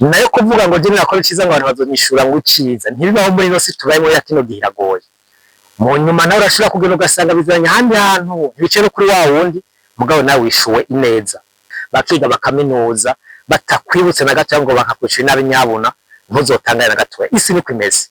Nayo kuvuga ngo je nakora iciza ngo abantu bazonyishura ngo iciza, ntibibaho muri ino si tubayemo ya kino gihe, iragoye. Mu nyuma nawe urashobora kugenda ugasanga bizanye ahandi hantu, ntibice no kuri wa wundi, mugabo nawe wishuwe ineza, bakiga bakaminuza, batakwibutse na gato ngo bakakwishura inabi nyabuna, ntuzotangare na gatoya. Isi niko imeze.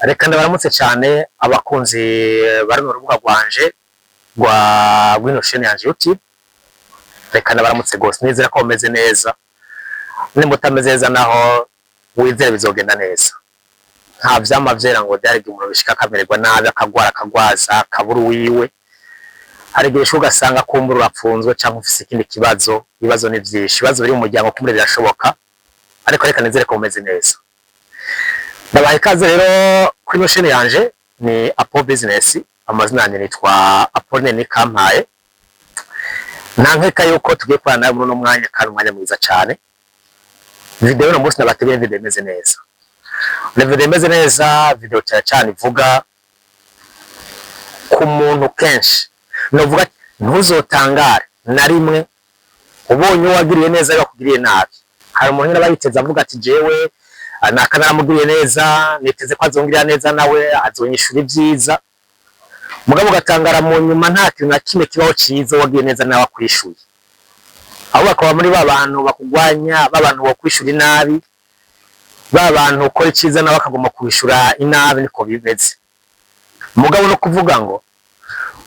Reka ndabaramutse cyane abakunzi bari mu rubuga rwanje rwa rw'ino chaîne yanje YouTube. Reka ndabaramutse gose, nizera ko mumeze neza. Nimba utameze neza naho, wizere bizogenda neza. Nta vyama vyera ngo byari umuntu bishika akamererwa nabi, akagwara, akagwaza, akabura uwiwe. Hari igihe ushobora ugasanga kumbura urapfunzwe cyangwa ufise ikindi kibazo. Ibibazo ni vyinshi, ibibazo biri mu muryango kumbure birashoboka, ariko reka nizere ko mumeze neza. Ndabaha ikaze rero kuri ino chaîne yanje, ni Apo Business. Amazina yanjye nitwa Apolline Nikampaye. Nta nkeka yuko tugiye kubana nawe muri uno mwanya, kandi umwanya mwiza cyane. Video uno munsi nabateguriye video imeze neza, ni video imeze neza, video cyane cyane ivuga ku muntu kenshi. Novuga ntuzotangare na rimwe ubonye uwo wagiriye neza yakugiriye nabi. Hari umuntu nyine aba yiteze avuga ati: "Jewe naka naramugiriye neza, niteze ko azongirira neza, nawe azonyishura ibyiza." Mugabo ugatangara mu nyuma nta kintu na kimwe kibaho ciza, wagiye neza nawe akwishuye. Aho bakaba muri ba bantu bakugwanya, ba bantu bokwishura inabi, ba bantu ukora iciza nawe akagomba kwishura inabi. Niko bimeze. Mugabo no kuvuga ngo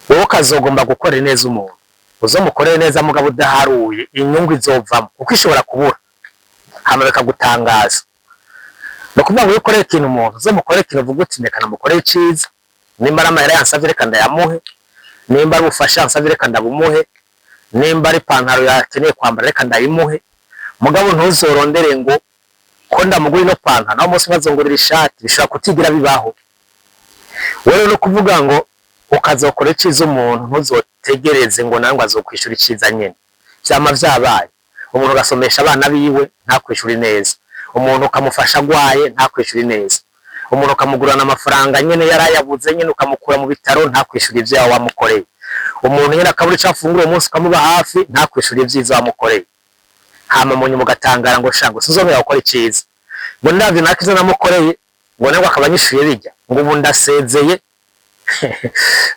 wowe ukazogomba gukora neza umuntu, uzomukorere neza mugabo udaharuye inyungu izovamo, kuko ishobora kubura hama bikagutangaza. Ni ukuvuga ngo iyo ukoreye ikintu umuntu, uzomukorere ikintu uvuga uti: "Reka namukorere iciza. Nimba ari amahera yansavye, reka ndayamuhe. Nimba ari ubufasha yansavye, reka ndabumuhe. Nimba ari ipantaro yakeneye kwambara, reka ndayimuhe." Mugabo ntuzorondere ngo ko ndamugura ino pantaro, naho umunsi umwe azongurira ishati. Bishobora kutigira bibaho. Wewe no kuvuga ngo ukazokora iciza umuntu, ntuzotegereze ngo nawe ngo azokwishura iciza nyene. Vyama vyabaye: umuntu ugasomesha abana biwe, ntakwishura neza. Umuntu ukamufasha agwaye, ntakwishura neza. Umuntu ukamugurana amafaranga nyene yarayabuze nyene, ukamukura mu bitaro, ntakwishura ivyo wamukoreye. Umuntu nyene akabura ico afungura uwo munsi, ukamuba hafi, ntakwishura ivyiza wamukoreye. Hama mu nyuma ugatangara ngo sha, ngo sinzongera gukora iciza, ngo ndavye nakizo namukoreye, ngo nawe akaba anyishuye bijya, ngo ubu ndasezeye.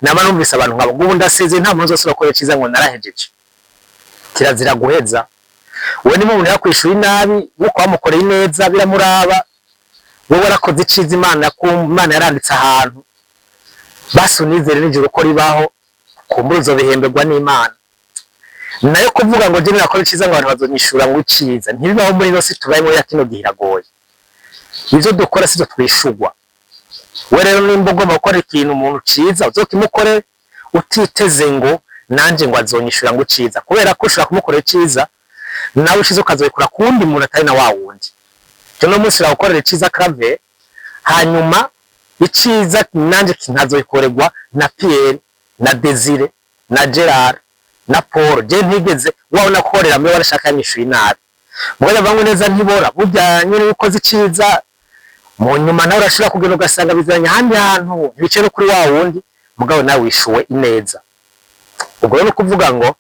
Nama numvise abantu nkabo ngo ubu ndasezeye, nta muntu uzosubira gukora iciza, ngo narahejeje. Kirazira guheza. We niba umuntu yakwishura inabi nkuko wamukoreye neza, biramuraba. Wowe warakoze iciza, Imana ku Imana yaranditse ahantu, basi unizere n'ijuru ko ribaho, kumbura uzobihemberwa n'Imana. Nayo kuvuga ngo je nakora iciza ngo abantu bazonyishura ngo iciza, ntibibaho muri ino si tubayemo ya kino gihe, iragoye. Ivyo dukora sivyo twishurwa. We rero nimba ugomba gukora ikintu umuntu ciza, uzokimukore utiteze ngo nanje ngo azonyishura ngo iciza, kubera ko ushobora kumukorera iciza, nawe ushize ukazoyikora ku wundi muntu atari na wa wundi. Je no munsi uragukorera iciza Claver, hanyuma iciza nanje nkazoyikorerwa na Pierre na Desire na Gerard na Paul. Je ntigeze wabona korera muri warashaka yanyishuye inabi. Mugabo bamwe neza ntibora. Burya nyine iyo ukoze iciza, mu nyuma nawe urashobora kugenda ugasanga bizanye ahandi hantu, ntibice no kuri wa wundi, mugabo nawe wishuwe ineza. Ubwo rero ni ukuvuga ngo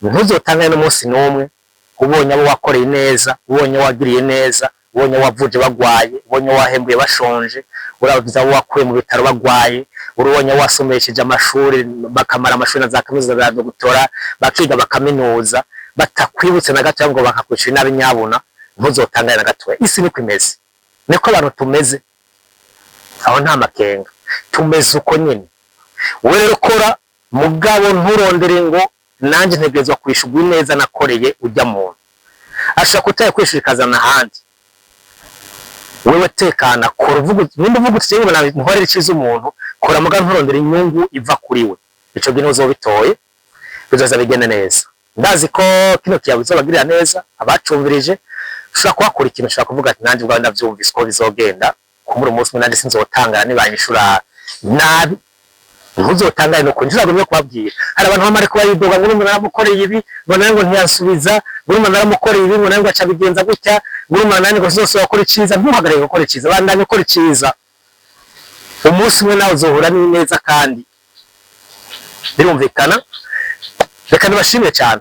ntuzotangane n'umunsi n'umwe ubonye abo wakoreye neza, ubonye wagiriye neza, ubonye wavuje bagwaye, ubonye wahembuye bashonje, urabiza abo wakuye mu bitaro bagwaye, urubonye wasomesheje amashuri bakamara amashuri na za kaminuza za doctorat, bakiga bakaminuza, batakwibutse na gato ngo bakakwishura inabi nyabuna, ntuzotangane na gatoya. Isi niko imeze, niko abantu tumeze. Aho nta makenga, tumeze uko nyine. Wowe rero kora, mugabo nturondere ngo nanjye ntegerezwa kwishurwa ineza nakoreye ujya muntu. Ashobora kutayakwishura ikazana ahandi. Wewe tekana, kora, uvuga nimba uvuga uti: "Njyewe nkorera iciza umuntu." Kora, mugabo nturondere inyungu iva kuri we. Ico gihe ntuzobitoye, bizoza bigende neza. Ndazi ko kino kiyago bizobagirira neza abacumvirije. Ushobora kuhakora ikintu, ushobora kuvuga ati: "Nanjye ubwawe ndavyumvise ko bizogenda kumuri umunsi umwe, nanjye sinzotangara nibanyishura nabi." Ntuzotangare no kunjira gumye kubabwira. Hari abantu bamara kuba yidoga ngo urumva naramukoreye ibi, ngo nawe ngo ntiyansubiza, ngo urumva naramukoreye ibi, ngo nawe ngo aca bigenza gutya, ngo urumva nani ngo zose wakora iciza. Ntuhagarare gukora iciza, bandanye ukora iciza. Umunsi umwe nawe uzohura n'ineza kandi birumvikana. Reka nibashimire cyane,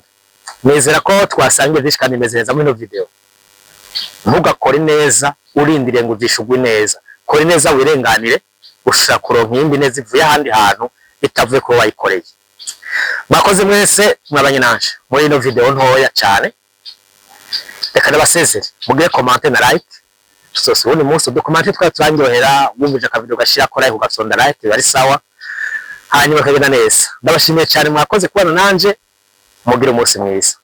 nizera ko twasangiye byinshi kandi bimeze neza muri ino video. Ntugakore neza urindiriye ngo uzishugwe neza. Kora neza wirenganire, ushobora kuronka iyindi neza ivuye ahandi hantu itavuye kuba wayikoreye. Mwakoze mwese mwabanye nanje muri ino video ntoya cyane. Reka ndabasezere, mugire comment na like. Tuzose ubundi munsi uducomment twari turangyohera. Wumvije akavideo gashira ko like, ugasonda like, biba ari sawa, hanyuma kagenda neza. Ndabashimiye cyane, mwakoze kubana nanje. Mugire umunsi mwiza.